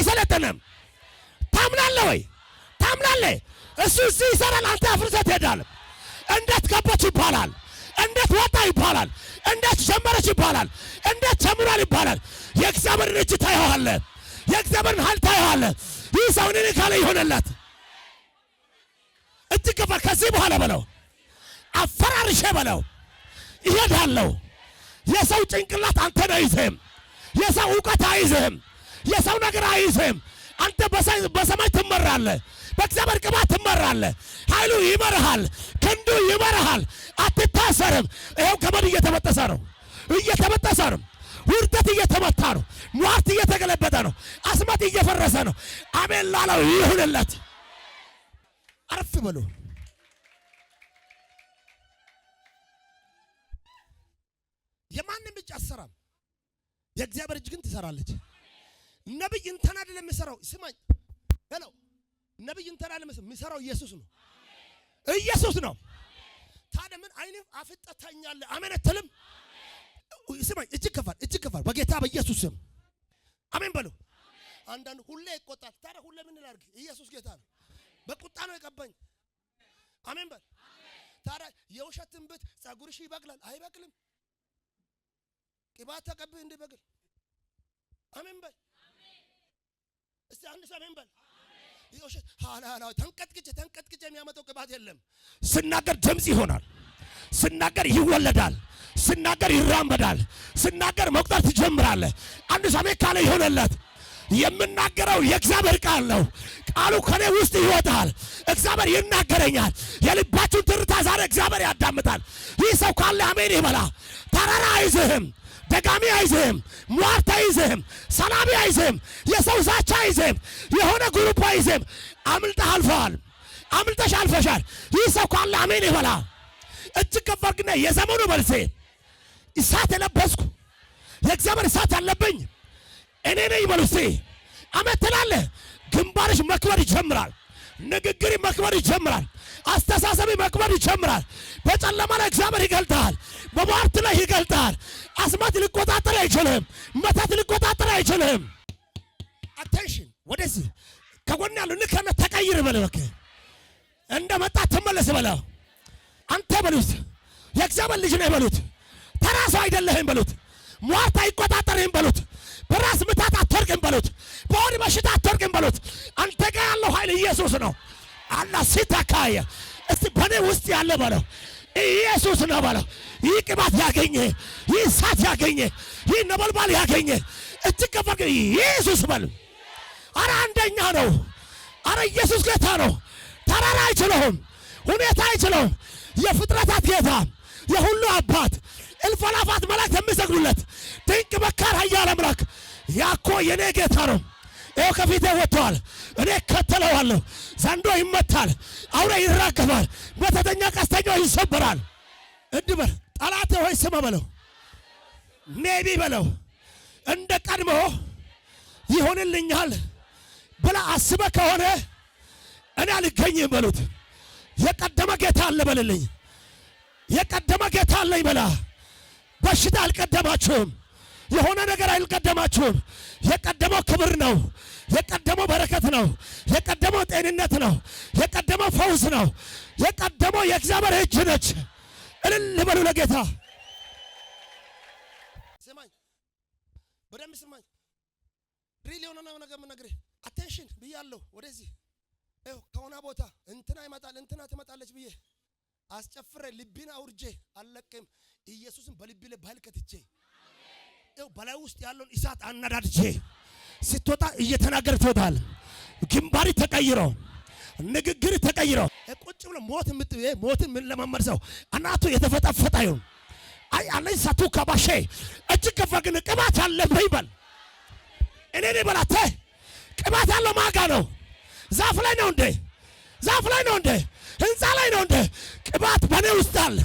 አይሰለጥንም። ታምናለህ ወይ? ታምናለህ? እሱ እዚህ ይሰራል፣ አንተ አፍርሰህ ትሄዳለህ። እንዴት ገባች ይባላል። እንዴት ወጣ ይባላል። እንዴት ጀመረች ይባላል። እንዴት ጀምሯል ይባላል። የእግዚአብሔርን እጅ ታየዋለህ። የእግዚአብሔርን ኃይል ታየዋለህ። ይህ ሰው እኔን ካለ ይሆንለት። እጅግ ገባ። ከዚህ በኋላ በለው አፈራርሼ በለው ይሄዳለሁ። የሰው ጭንቅላት አንተን አይዝህም። የሰው እውቀት አይዝህም። የሰው ነገር አይዝህም። አንተ በሰማይ ትመራለህ። በእግዚአብሔር ቅባት ትመራለህ። ኃይሉ ይመርሃል፣ ክንዱ ይመርሃል። አትታሰርም። ይኸው ገመድ እየተበጠሰ ነው፣ እየተበጠሰ ነው። ውርደት እየተመታ ነው። ሟርት እየተገለበጠ ነው። አስማት እየፈረሰ ነው። አሜን ላለው ይሁንለት። አረፍ በሉ። የማንም እጅ አትሰራም። የእግዚአብሔር እጅ ግን ትሰራለች። ነብይ እንትና አይደለም የሚሰራው። ስማኝ፣ hello፣ ነብይ እንትና አይደለም የሚሰራው፣ ኢየሱስ ነው። ኢየሱስ ነው። ታዲያ ምን አይነት አፍጠተኛለህ? አሜን አትልም? ስማኝ፣ እጅግ ከፋል፣ እጅግ ከፋል። በጌታ በኢየሱስ ስም አሜን በሉ። አንዳንዱ ሁሌ ይቆጣል። ታዲያ ሁሌ ምን ላድርግ? ኢየሱስ ጌታ ነው። በቁጣ ነው የቀባኝ። አሜን በል። ታዲያ የውሸት ትንቢት ጸጉርሽ ይበቅላል አይበቅልም? ቅባት ተቀብህ እንዲበቅል። አሜን በል። እስቲ አንድ ሰው አሜን በል። የውሸት ሃላላ ተንቀጥቅጬ ተንቀጥቅጬ የሚያመጣው ቅባት የለም። ስናገር ድምፅ ይሆናል። ስናገር ይወለዳል። ስናገር ይራመዳል። ስናገር መቁጠር ትጀምራለህ። አንድ ሰው አሜን ካለ ይሆነለት። የምናገረው የእግዚአብሔር ቃል ነው። ቃሉ ከኔ ውስጥ ይወጣል። እግዚአብሔር ይናገረኛል። የልባችሁን ትርታ ዛሬ እግዚአብሔር ያዳምጣል። ይህ ሰው ካለ አሜን ይበላ። ተራራ አይዝህም፣ ደጋሚ አይዝህም፣ ሟርት አይዝህም፣ ሰላቢ አይዝህም፣ የሰው ዛቻ አይዝህም፣ የሆነ group አይዝህም። አምልጠህ አልፈሃል። አምልጠሽ አልፈሻል። ይህ ሰው ካለ አሜን ይበላ። እጅግ ከፍ አድርግና የዘመኑ በልሴ እሳት የለበስኩ የእግዚአብሔር እሳት ያለብኝ እኔ ነኝ በሉ እስቲ። አሜን ትላለህ። ግንባርሽ መክበር ይጀምራል። ንግግሪ መክበር ይጀምራል። አስተሳሰቢ መክበር ይጀምራል። በጨለማ ላይ እግዚአብሔር ይገልጣል። በሟርት ላይ ይገልጣል። አስማት ሊቆጣጠር አይችልም። መተት ሊቆጣጠር አይችልም። Attention፣ ወደዚህ ከጎን ያለው ንከነ ተቀይር በል እባክህ። እንደ መጣ ትመለስ በለው። አንተ በሉት የእግዚአብሔር ልጅ ነህ በሉት። ተራ ሰው አይደለህም በሉት። ሟርት አይቆጣጠርህም በሉት። በራስ ምታት አትወድቅም በሉት። በሆድ በሽታ አትወድቅም በሉት። አንተ ጋር ያለው ኃይል ኢየሱስ ነው። አላ ሲታካየ እስቲ በኔ ውስጥ ያለ በለው ኢየሱስ ነው በለው። ይህ ቅባት ያገኘ፣ ይህ እሳት ያገኘ፣ ይህ ነበልባል ያገኘ እጅግ ከፍ አድርገህ ኢየሱስ በል። አረ አንደኛ ነው። አረ ኢየሱስ ጌታ ነው። ተራራ አይችለውም፣ ሁኔታ አይችለውም። የፍጥረታት ጌታ፣ የሁሉ አባት፣ እልፍ አእላፋት መላእክት የሚሰግዱለት ድንቅ መካር ኃያል አምላክ ያኮ የኔ ጌታ ነው። ይኸው ከፊቴ ወጥተዋል። እኔ እከተለዋለሁ። ዘንዶ ይመታል፣ አውሬ ይራገፋል፣ መተተኛ ቀስተኛው ይሰበራል። እንዲህ በል፣ ጠላቴ ሆይ ስማ በለው፣ maybe በለው፣ እንደ ቀድሞ ይሆንልኛል ብለህ አስበህ ከሆነ እኔ አልገኝም በሉት። የቀደመ ጌታ አለ በልልኝ። የቀደመ ጌታ አለኝ በላ። በሽታ አልቀደማችሁም። የሆነ ነገር አልቀደማችሁም። የቀደመው ክብር ነው። የቀደመው በረከት ነው። የቀደመው ጤንነት ነው። የቀደመው ፈውስ ነው። የቀደመው የእግዚአብሔር እጅ ነች። እልል በሉ ለጌታ። ስማኝ፣ በደንብ ስማኝ። Real የሆነ ነገር የምነግርህ attention ብያለሁ። ወደዚህ ይኸው ከሆነ ቦታ እንትና ይመጣል እንትና ትመጣለች ብዬ አስጨፍሬ ልቤን አውርጄ አልለቅም። ኢየሱስን በልቤ ላይ በኃይል ከትቼ ይኸው በላይ ውስጥ ያለውን እሳት አነዳድቼ ስትወጣ እየተናገር ትወጣለህ። ግንባሪ ተቀይሮ ንግግር ተቀይሮ ቁጭ ብሎ ሞት ሞትን ምን ለማመድ ሰው አናቱ የተፈጠፈጠ ይሁን። አይ አለኝ ሳቱ ከባሼ እጅግ ከፋ ግን ቅባት አለብህ ይበል። እኔ ነኝ በላተ ቅባት ያለው ማጋ ነው። ዛፍ ላይ ነው እንዴ? ዛፍ ላይ ነው እንዴ? ህንፃ ላይ ነው እንዴ? ቅባት በኔ ውስጥ አለ።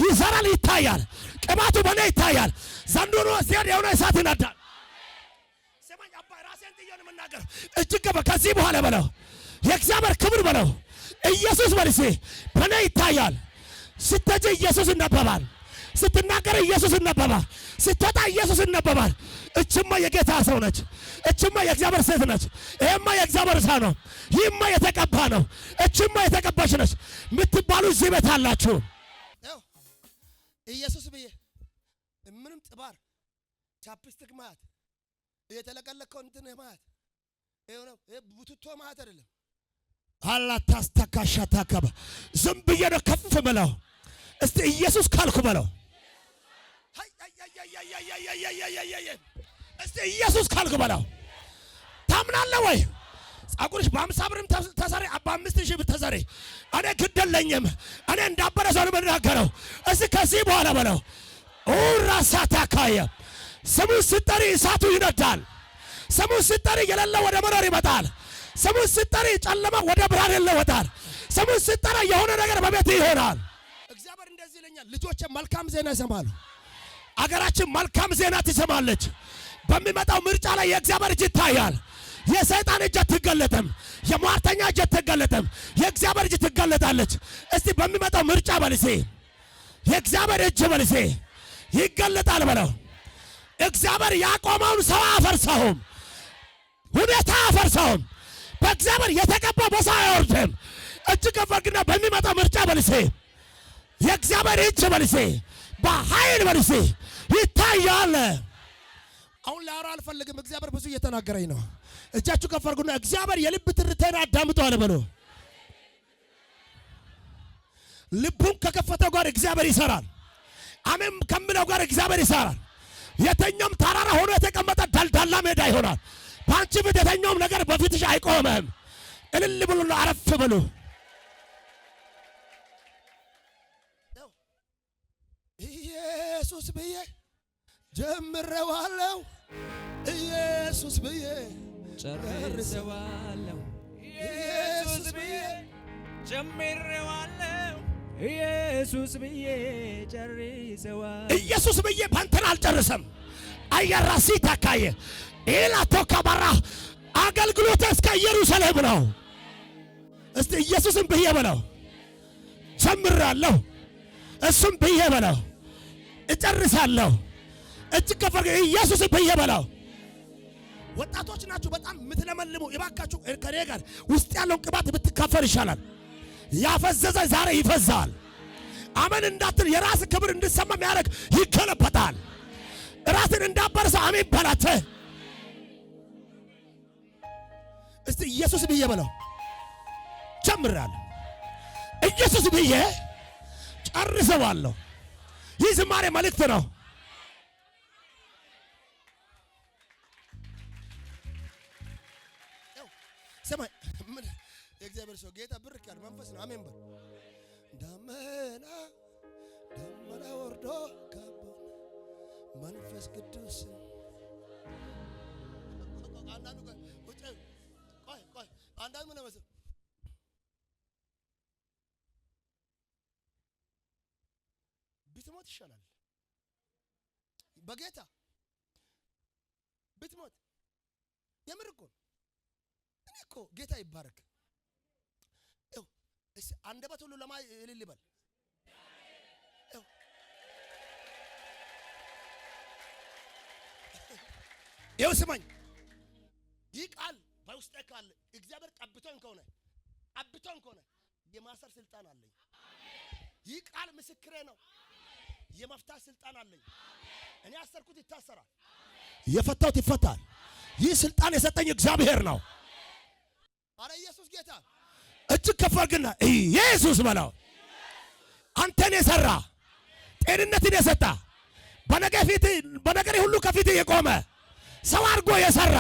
ይሰራል፣ ይታያል። ቅባቱ በኔ ይታያል። ዘንዶ ነው ሲሄድ የሆነ እሳት ይነዳል። ስማኝ አባ፣ ራሴን ጥዬ ነው የምናገር። እጅግ ከፍ ከዚህ በኋላ በለው የእግዚአብሔር ክብር በለው ኢየሱስ በልሴ በኔ ይታያል። ስትሄጂ ኢየሱስ ይነበባል። ስትናገር ኢየሱስ ይነበባል። ስትወጣ ኢየሱስ ይነበባል። እችማ የጌታ ሰው ነች። እችማ የእግዚአብሔር ሴት ነች። ይሄማ የእግዚአብሔር ሰው ነው። ይህማ የተቀባ ነው። እችማ የተቀባች ነች የምትባሉ እዚህ ቤት አላችሁ። ኢየሱስ ብዬ ምንም ጥባር chapstick ማለት የተለቀለቀው እንትን ማለት ቡትቶ ማለት አይደለም። አላታስተካሻ ታከባ ዝም ብዬ ነው ከፍ ብለው። እስቲ ኢየሱስ ካልኩ በለው። እስቲ ኢየሱስ ካልኩ በለው። ታምናለህ ወይ? ጸጉርሽ በ50 ብርም ተሰሪ፣ በ5,000 ብር ተሰሪ፣ እኔ ግድ የለኝም። እኔ እንዳበረ ሰው ነው የምናገረው። እስቲ ከዚህ በኋላ በለው። ኡራሳታካየ ስሙን ስትጠሪ እሳቱ ይነዳል። ስሙን ስትጠሪ የሌለ ወደ መኖር ይመጣል። ስሙን ስትጠሪ ጨለማ ወደ ብርሃን ይለወጣል። ስሙን ስትጠራ የሆነ ነገር በቤት ይሆናል። እግዚአብሔር እንደዚህ ይለኛል፣ ልጆቼ መልካም ዜና ይሰማሉ። አገራችን መልካም ዜና ትሰማለች። በሚመጣው ምርጫ ላይ የእግዚአብሔር እጅ ይታያል። የሰይጣን እጅ አትገለጥም። የሟርተኛ እጅ አትገለጥም። የእግዚአብሔር እጅ ትገለጣለች። እስቲ በሚመጣው ምርጫ በልሴ የእግዚአብሔር እጅ በልሴ ይገለጣል በለው። እግዚአብሔር ያቆመውን ሰው አፈርሰውም፣ ሁኔታ አፈርሰውም። በእግዚአብሔር የተቀባ በሰው አይወርድም። እጅ ከፍ አድርግና በሚመጣው ምርጫ በልሴ የእግዚአብሔር እጅ በልሴ በኃይል በልሴ ይታያል። አሁን ላወራ አልፈልግም። እግዚአብሔር ብዙ እየተናገረኝ ነው። እጃችሁ ከፍ አድርጉና እግዚአብሔር የልብ ትርታዬን አዳምጧል በሉ። ልቡን ከከፈተው ጋር እግዚአብሔር ይሰራል። አሜን ከምለው ጋር እግዚአብሔር ይሰራል። የተኛውም ተራራ ሆኖ የተቀመጠ ደልዳላ ሜዳ ይሆናል። በአንቺ ፊት የተኛውም ነገር በፊትሽ አይቆምም። እልል ብሉ፣ አረፍ ብሉ። ኢየሱስ ብዬ ጀምሬዋለሁ። ኢየሱስ ብዬ ጨርሰዋለሁ። ኢየሱስ ብዬ ጀምሬዋለሁ። ኢየሱስ ብዬ ጨርሰዋለሁ። ኢየሱስ ብዬ ባንተን አልጨርስም። አየራሲ ታካየ ኢላቶ ከበራ አገልግሎት እስከ ኢየሩሳሌም ነው። እስቲ ኢየሱስን ብዬ በለው ጀምራለሁ። እሱም ብዬ በለው እጨርሳለሁ። እጅ ከፍ አድርገህ ኢየሱስን ብዬ በለው። ወጣቶች ናችሁ በጣም የምትለመልሙ፣ እባካችሁ ከኔ ጋር ውስጥ ያለውን ቅባት ብትካፈል ይሻላል። ያፈዘዘ ዛሬ ይፈዛል። አሜን እንዳትል የራስ ክብር እንድሰማ የሚያደርግ ይገለበጣል። ራስን እንዳበረሰ አሜን በላተ። እስቲ ኢየሱስ ብዬ በለው ጀምራለሁ። ኢየሱስ ብዬ ጨርሰዋለሁ። ይህ ዝማሬ መልእክት ነው። ሰማይ ምን የእግዚአብሔር ሰው ጌታ ብርክ ያለ መንፈስ ነው። አሜን በል። ደመና ደመና ወርዶ ከቦን መንፈስ ቅዱስ። አንዳንዱ ቆይ ቆይ ቆይ አንዳንዱ ምን መሰለህ ብትሞት ይሻላል። በጌታ ብትሞት የምር እኮ ነው። እኔ እኮ ጌታ ይባረክ። ይኸው እስኪ አንደበት ሁሉ ለማ እልል ይበል። ይኸው ስማኝ፣ ይህ ቃል በውስጤ ካለ እግዚአብሔር ቀብቶኝ ከሆነ የማሰር ስልጣን አለኝ። ይህ ቃል ምስክሬ ነው። የመፍታት ስልጣን አለኝ። እኔ ያሰርኩት ይታሰራል፣ የፈታሁት ይፈታል። ይህ ስልጣን የሰጠኝ እግዚአብሔር ነው። አረ ኢየሱስ ጌታ። እጅግ ከፍ አድርግና ኢየሱስ በለው። አንተን የሰራ፣ ጤንነትን የሰጠ፣ በነገር ፊት በነገሬ ሁሉ ከፊት የቆመ፣ ሰው አድርጎ የሰራ፣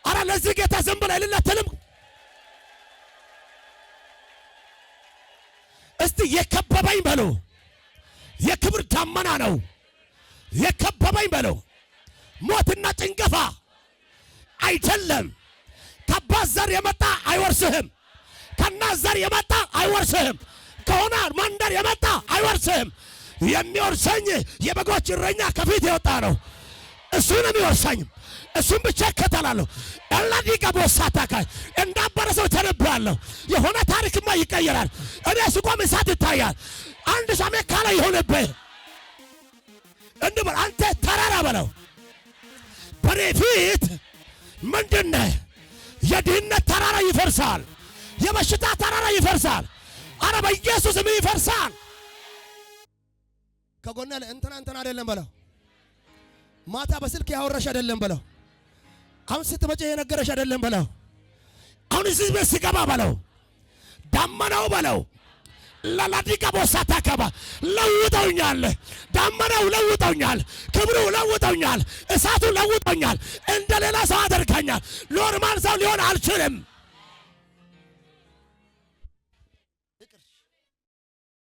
አረ ለዚህ ጌታ ዝም ብለህ እልል አትልም? እስቲ የከበበኝ በሉ። የክብር ዳመና ነው የከበበኝ በለው። ሞትና ጭንገፋ አይደለም። ከአባት ዘር የመጣ አይወርስህም። ከእናት ዘር የመጣ አይወርስህም። ከሆነ መንደር የመጣ አይወርስህም። የሚወርሰኝ የበጎች እረኛ ከፊት የወጣ ነው። እሱ ነው የሚወርሰኝ። እሱን ብቻ እከተላለሁ። ኤላዲ ጋቦሳታካ እንዳበረ ሰው ተነብያለሁ። የሆነ ታሪክማ ይቀየራል። እኔ ስቆም እሳት ይታያል። አንድ ሰሜ ካለ ይሆንብህ። እንዲህ በል፣ አንተ ተራራ በለው፣ በኔ ፊት ምንድነህ? የድህነት ተራራ ይፈርሳል። የበሽታ ተራራ ይፈርሳል። አረ በኢየሱስም ይፈርሳል። ከጎና ላይ እንትና እንትና አይደለም በለው። ማታ በስልክ ያወራሽ አይደለም በለው። አሁን ስትመጪ የነገረሽ አይደለም በለው። አሁን እዚህ ቤት ሲገባ በለው፣ ዳመናው በለው ለላዲጋ ቦሳታ ከባ ለውጠውኛል። ዳመናው ለውጠውኛል። ክብሩ ለውጠውኛል። እሳቱ ለውጠውኛል። እንደ ሌላ ሰው አደርጋኛል። Normal ሰው ሊሆን አልችልም።